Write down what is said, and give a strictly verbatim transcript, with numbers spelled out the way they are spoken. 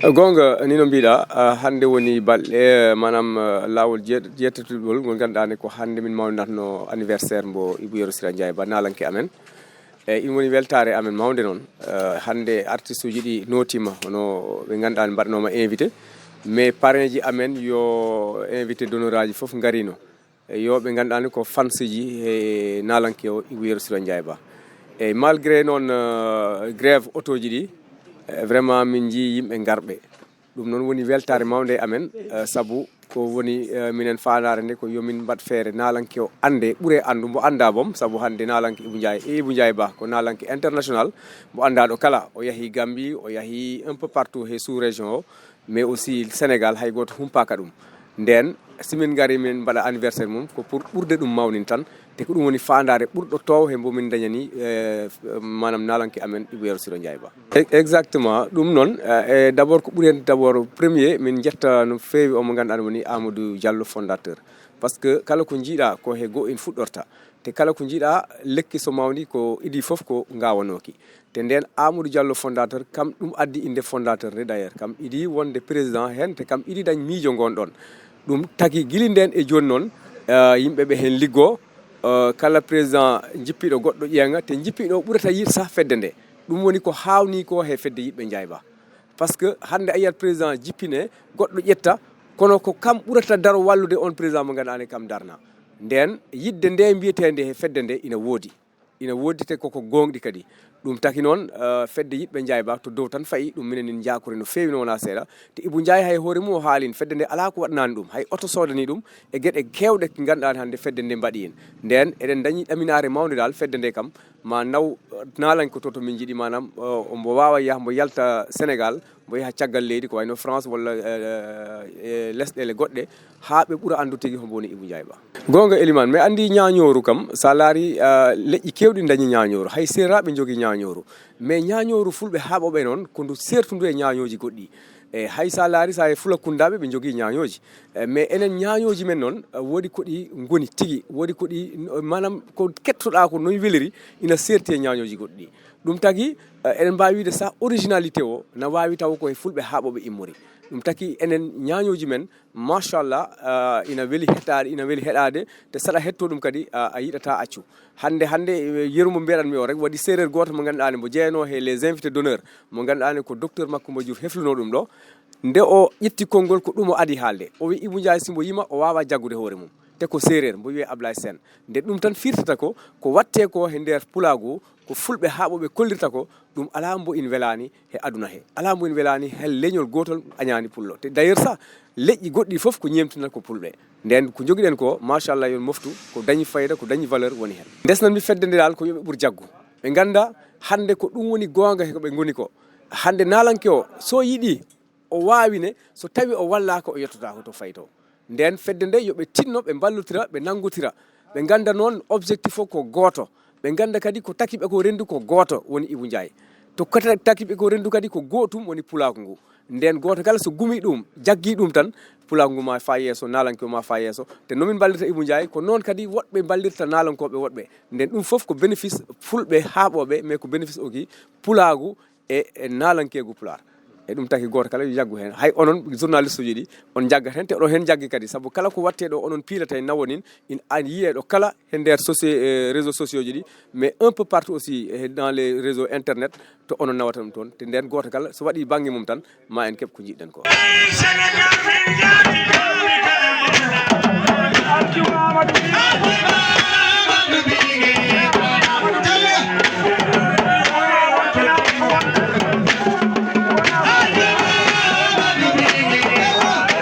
Goonga, ni no mbiɗa, ah, hannde woni balɗe, eh, maanaam, eh, laawol jeet-, jeettatugol ngol ngannduɗaa ne ko hannde min mawnatno anniversaire mbo Ibou Yero Sira Ndiaye Ba, naalanke amen. E ɗum woni weltaare amen mawnde noon. Eh, hannde artiste uji ɗi nootiima, hono ɓe ngannduɗaa ne mbaɗanooma invité. Mais parrain ji amen yo invité d'honneur aji fof ngarino. E yo ɓe ngannduɗaa ne ko fans ji he naalanke o Ibou Yero Sira Ndiaye Ba. E malgré noon, eh, grève otoji ɗi, eh, vraiment min njii yimɓe ngarɓe. Ɗum noon woni weltaare mawnde e amen, eh, sabu ko woni, eh, minen faandaare nde ko yo min mbaɗ feere naalanke o annde, ɓure anndu mbo anndaa boom, sabu hannde naalanke Ibou Ndiaye, e Ibou Ndiaye Ba ko naalanke international, mbo anndaaɗo kala. O yahi Gambie, o yahi un peu partout he sous-région o, mais aussi Sénégal, hay gooto humpaaka ɗum. Ndeen, si min ngari min mbaɗa anniversaire mum, ko pour ɓurde ɗum mawnin tan, te ko ɗum woni faandaare ɓurɗo toow he mbo min ndañani, eh, maanaam naalanke amen Ibou Yero Sira Ndiaye Ba. E-, exactement, ɗum noon, eh, eh, d'abord ko ɓuri heen d'abord premier, min njetta no feewi o mo ngannduɗaa woni Amadou Diallo fondateur. Parce que kala ko njiiɗaa ko he goo en fuɗɗorta. Te kala ko njiiɗaa lekki so mawni ko idii fof ko ngawanooki. Te ndeen Amadou Diallo fondateur, kam ɗum addi innde fondateur nde d'ailleurs. Kam idii wonde président heen, te kam idii dañ miijo ngoon ɗoon. Ɗum tagi gili ndeen e jooni noon, eh, yimɓe ɓe heen liggoo, eh, kala président jippiiɗo goɗɗo ƴeeŋa, te jippiiɗo o ɓurata yiɗ sah fedde nde. Ɗum woni ko haawnii ko he fedde yiɗɓe Ndiaye Ba. Parce que hannde a yiyat président jippine, goɗɗo ƴetta, kono ko kam ɓurata daro wallude on président mo ngannduɗaa ne kam darna. Ndeen yiɗde nde mbiyeteende he fedde nde ina woodi. Ina woodi te koko gooŋɗi kadi. Ɗum taki noon, eh, fedde yiɗɓe Ndiaye Ba to dow tan fayi, ɗum minen min njaakori no feewi, no wonaa seeɗa. Te Ibou Ndiaye hay hoore mum o haalin, fedde nde alaa ko waɗanaani ɗum, hay oto soodani ɗum, e geɗe keewɗe ngannduɗaa hannde fedde nde mbaɗi en. Ndeen eɗen ndañi ɗaminaare mawnde dal, fedde nde kam ma naw, eh, naalanke to, to min njiɗi, maanaam, eh, mbo waawa yah, mbo yalta Sénégal, mbo yaha caggal leydi, ko wayno France walla, eh, eh, lesɗeele goɗɗe, haa ɓe ɓura anndu tigi hombo woni Ibou Ndiaye Ba. Goonga, Elimane, mi anndi ñaañooru kam, so a laari, eh, leƴƴi keewɗi ndañi ñaañooru, hay seeraaɓe njogii ñaañooru. Mais ñaañooru fulɓe haaɓooɓe noon, ko ndu seertundu e ñaañooji goɗɗi. E hay so a laari, so a e Fulakundaaɓe, ɓe njogii ñaañooji. E mais enen ñaañooji men noon, eh, woodi ko ɗi ngoni tigi, woodi ko ɗi, maanaam ko kettoɗaa ko noon weliri, ina seerti e ñaañooji goɗɗi. Ɗum tagi, eh, eɗen mbaawi wiide sah originalité o na waawi taw ko e fulɓe haaɓooɓe immori. Ɗum taki enen ñaañooji men, machallah, eh, ina weli heɗaade, ina weli heɗaade, te saɗa heɗto ɗum kadi, a, a yiɗata accu. Hannde, hannde, eh, yeru mo mbiyaɗanmi o rek, waɗi séeréer gooto mo ngannduɗaa ne mbo jeyanoo he les invités d'honneur, mo ngannduɗaa ne ko docteur Macoumba Diouf hefluno ɗum ɗo. Nde o ƴetti konngol, ko ɗum o adi haalde. O wi Ibou Ndiaye si mbo yima, o waawa jaggude hoore mum. Te ko séeréer, mbo wiyee Ablaye Sène. Nde ɗum tan firtata ko, ko waɗtee ko he nder pulaagu, ko fulɓe haaɓooɓe kollirta ko, ɗum alaa mbo in welaani he aduna he. Alaa mbo in welaani he leñol gootol añaani pullo. Te d'ailleurs sah, leƴƴi goɗɗi fof ko ñeemtinata ko pulɓe. Ndeen ko njogiɗen ko, machallah, yon moftu, ko dañi fayda, ko dañi valeur woni heen. Ndesnat mi fedde nde dal ko yo ɓe ɓur jaggu. Ɓe ngannda hannde ko ɗum woni goonga he ko ɓe ngoni ko. Hannde naalanke o, so yiɗi, o waawi ne, so tawi o wallaaka, o yettotaako to fayi to. Ndeen fedde nde yo ɓe tinno, ɓe mballotira, ɓe nanngotira. Ɓe ngannda noon objectif o ko gooto. Ɓe ngannda kadi ko taki ɓe ko renndu ko gooto woni Ibou Ndiaye. To kata-, taki ɓe ko renndu kadi ko gootum woni pulaagu ngu. Ndeen gooto kala so gumi ɗum, jaggi ɗum tan, pulaagu ngu ma faa yeeso, naalanke o ma faa yeeso. Te no min mballirta Ibou Ndiaye, ko noon kadi woɗɓe mballirta naalankooɓe woɗɓe. Ndeen ɗum fof ko bénéfice fulɓe haaɓooɓe, mais ko bénéfice ogi pulaagu e, e naalankeegu pulaar. E ɗum taki gooto kala yo jaggu heen. Hay onon journaliste uji ɗi, on njaggat heen, te oɗon heen njaggi kadi. Sabu kala ko waɗtee ɗo, onon piilata e nawonin, in, an yiyee ɗo kala he nder soci-, eh, réseaux sociaux ji ɗi, mais un peu partout aussi, eh, dans les réseaux internet, to onon nawata ɗum toon. Te ndeen gooto kala, so waɗi bannge mum tan, ma en keɓ ko njiɗɗen ko.